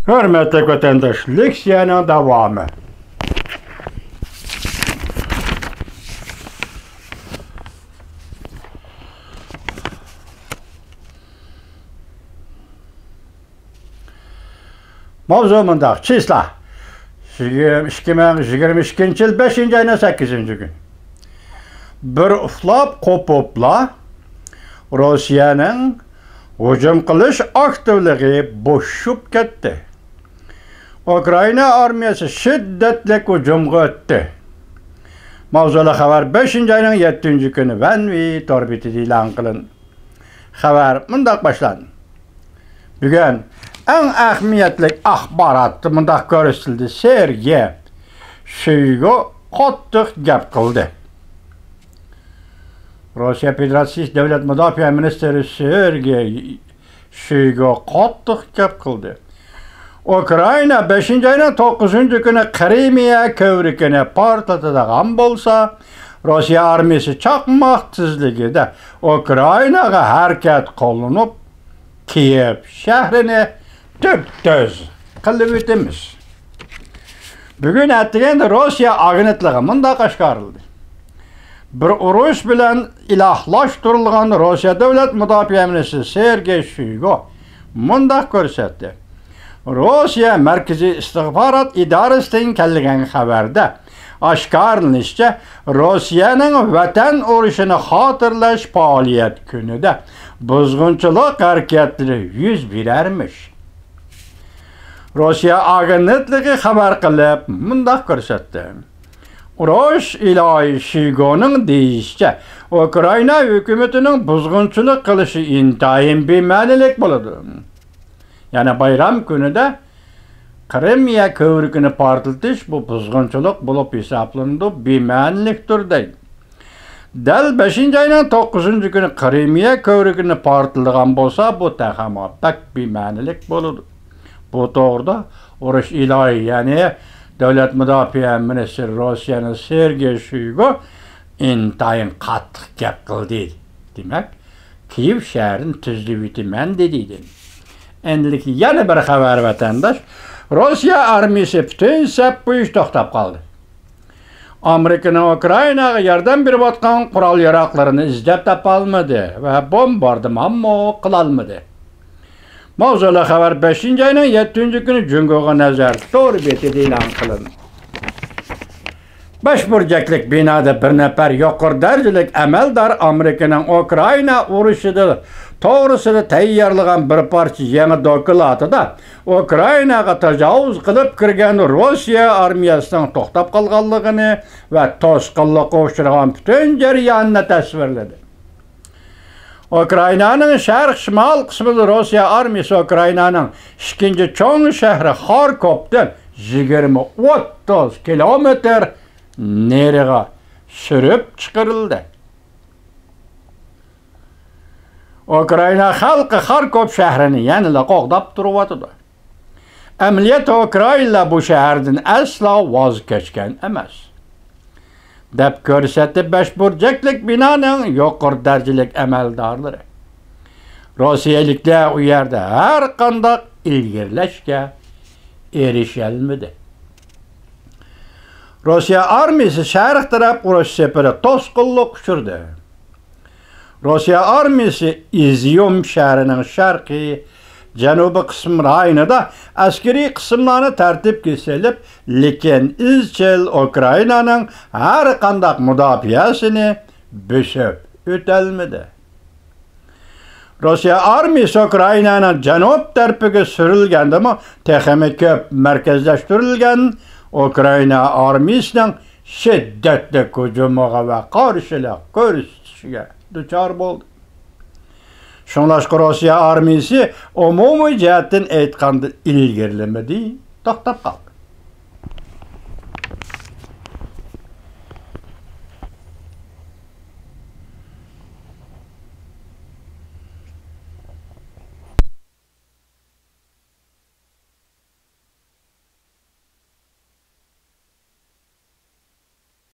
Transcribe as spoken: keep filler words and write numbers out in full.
ھۆرمەتلىك ۋەتەنداش، لېكسىيەنىڭ داۋامى. ماۋزۇ مۇنداق، چىسلا. يىگىرمە، ئىككى مىڭ يىگىرمە ئىككىنچى يىل بەشىنچى ئاينىڭ سەككىزىنچى كۈنى. بىر ئۇخلاپ قوپۇپلا، روسىيەنىڭ ھۇجۇم قىلىش ئاكتىپلىقى بوشىشىپ كەتتى. ئۇكرائىنا ئارمىيەسى شىددەتلىك ھۇجۇمغا ئۆتتى. ماۋزۇلۇق خەۋەر بەشىنچى ئاينىڭ يەتتىنچى كۈنى ۋەنۋى تور بېتىدە ئېلان قىلىندى. خەۋەر مۇنداق باشلاندى. بۈگۈن ئەڭ ئەھمىيەتلىك ئاخباراتتا مۇنداق كۆرسىتىلدى: سېرگېي شويگۇ قاتتىق گەپ قىلدى. روسىيە فېدېراتسىيىسى دۆلەت مۇداپىئە مىنىستىرى سېرگېي شويگۇ قاتتىق گەپ قىلدى. ئۇكرائىنا بەشىنچى ئاينىڭ توققۇزىنچى كۈنى قىرىمىيە كۆۋرۈكىنى پارتلىتىدىغان بولسا، روسىيە ئارمىيىسى چاقماق تېزلىكىدە ئۇكرائىناغا ھەرىكەت قوللىنىپ، كىيېۋ شەھىرىنى تۈپتۈز قىلىۋېتىمىز. بۈگۈن ئەتىگەندە روسىيە ئاگېنتلىقى مۇنداق ئاشكارىلىدى. بىر ئۇرۇش بىلەن ئىلاھلاشتۇرۇلغان روسىيە دۆلەت مۇداپىئە مىنىستىرى سېرگېي شويگۇ مۇنداق كۆرسەتتى. روسىيە مەركىزىي ئىستىخبارات ئىدارىسىدىن كەلگەن خەۋەردە ئاشكارىلىنىشىچە، روسىيەنىڭ ۋەتەن ئۇرۇشىنى خاتىرىلەش پائالىيەت كۈنىدە بۇزغۇنچىلىق ھەرىكەتلىرى يۈز بېرەرمىش. روسىيە ئاگېنتلىقى خەۋەر قىلىپ مۇنداق كۆرسەتتى. ئۇرۇش ئىلاھى شويگۇنىڭ دېيىشىچە، ئۇكرائىنا ھۆكۈمىتىنىڭ بۇزغۇنچىلىق قىلىشى ئىنتايىن بىمەنىلىك بولىدۇ. يەنى بايرام كۈنىدە قىرىمىيە كۆۋرۈكىنى پارتلىتىش بۇ بۇزغۇنچىلىق بولۇپ ھېسابلىنىدۇ، بىمەنىلىكتۇر دەيدۇ. دەل بەشىنچى ئاينىڭ توققۇزىنچى كۈنى قىرىمىيە كۆۋرۈكىنى پارتلىغان بولسا، بۇ تېخىمۇ بەك بىمەنىلىك بولىدۇ. بۇ توغرىدا ئۇرۇش ئىلاھى، يەنى دۆلەت مۇداپىئە مىنىستىرى روسىيەنىڭ سېرگېي شويگۇ ئىنتايىن قاتتىق گەپ قىلدى. دېمەك، كىيېۋ شەھىرىنى تۈزلىۋېتىمەن دېدى. ئەمدىكى يەنە بىر خەۋەر، ۋەتەنداش. روسىيە ئارمىيىسى پۈتۈن سەپ بويىچە توختاپ قالدى. ئامېرىكىنىڭ ئۇكرائىناغا ياردەم بېرىۋاتقان قورال-ياراغلىرىنى ئىزدەپ تاپالمىدى ۋە بومباردىمانمۇ قىلالمىدى. ماۋزۇلۇق خەۋەر بەشىنچى ئاينىڭ يەتتىنچى كۈنى جۇڭگوغا نەزەر تور بېتىدە ئېلان قىلىندى. بەش بۇرجەكلىك بىنادا بىر نەپەر يۇقىرى دەرىجىلىك ئەمەلدار ئامېرىكىنىڭ ئۇكرائىنا ئۇرۇشىدا توغرىسىدا تەييارلىغان بىر پارچە يېڭى دوكلاتىدا ئۇكرائىناغا تاجاۋۇز قىلىپ كىرگەن روسىيە ئارمىيەسىنىڭ توختاپ قالغانلىقىنى ۋە توسقۇنلۇققا ئۇچرىغان پۈتۈن جەرياننى تەسۋىرلىدى. ئۇكرائىنانىڭ شەرق شىمال قىسمىدا روسىيە ئارمىيىسى ئۇكرائىنانىڭ ئىككىنچى چوڭ شەھىرى خاركوۋدىن يىگىرمە ئوتتۇز كىلومېتىر نېرىغا سۈرۈپ چىقىرىلدى. ئۇكرائىنا خەلقى خاركوف شەھىرىنى يەنىلا قوغداپ تۇرۇۋاتىدۇ. ئەمەلىيەتتە ئۇكرائىنلار بۇ شەھەردىن ئەسلا ۋاز كەچكەن ئەمەس، دەپ كۆرسەتتى بەش بۇرجەكلىك بىنانىڭ يۇقىرى دەرىجىلىك ئەمەلدارلىرى. روسىيەلىكلەر ئۇ يەردە ھەر قانداق ئىلگىرىلەشكە ئېرىشەلمىدى. روسىيە ئارمىيىسى شەرق تەرەپ ئۇرۇش سېپىدە توسقۇنلۇققا ئۇچرىدى. روسىيە ئارمىيىسى ئىزيۇم شەھىرىنىڭ شەرقىي، جەنۇبىي قىسىم رايونىدا ئەسكىرىي قىسىملارنى تەرتىپكە سېلىپ، لېكىن ئىزچىل ئۇكرائىنانىڭ ھەر قانداق مۇداپىئەسىنى بۆسۈپ ئۆتەلمىدى. روسىيە ئارمىيىسى ئۇكرائىنانىڭ جەنۇب تەرىپىگە سۈرۈلگەندىمۇ، تېخىمۇ كۆپ مەركەزلەشتۈرۈلگەن ئۇكرائىنا ئارمىيىسىنىڭ شىددەتلىك ھۇجۇمىغا ۋە قارشىلىق كۆرسىتىشىگە دۇچار بولدى. شۇڭلاشقا روسىيە ئارمىيىسى ئومۇمىي جەھەتتىن ئېيتقاندا ئىلگىرىلىمىدى، توختاپ قالدى.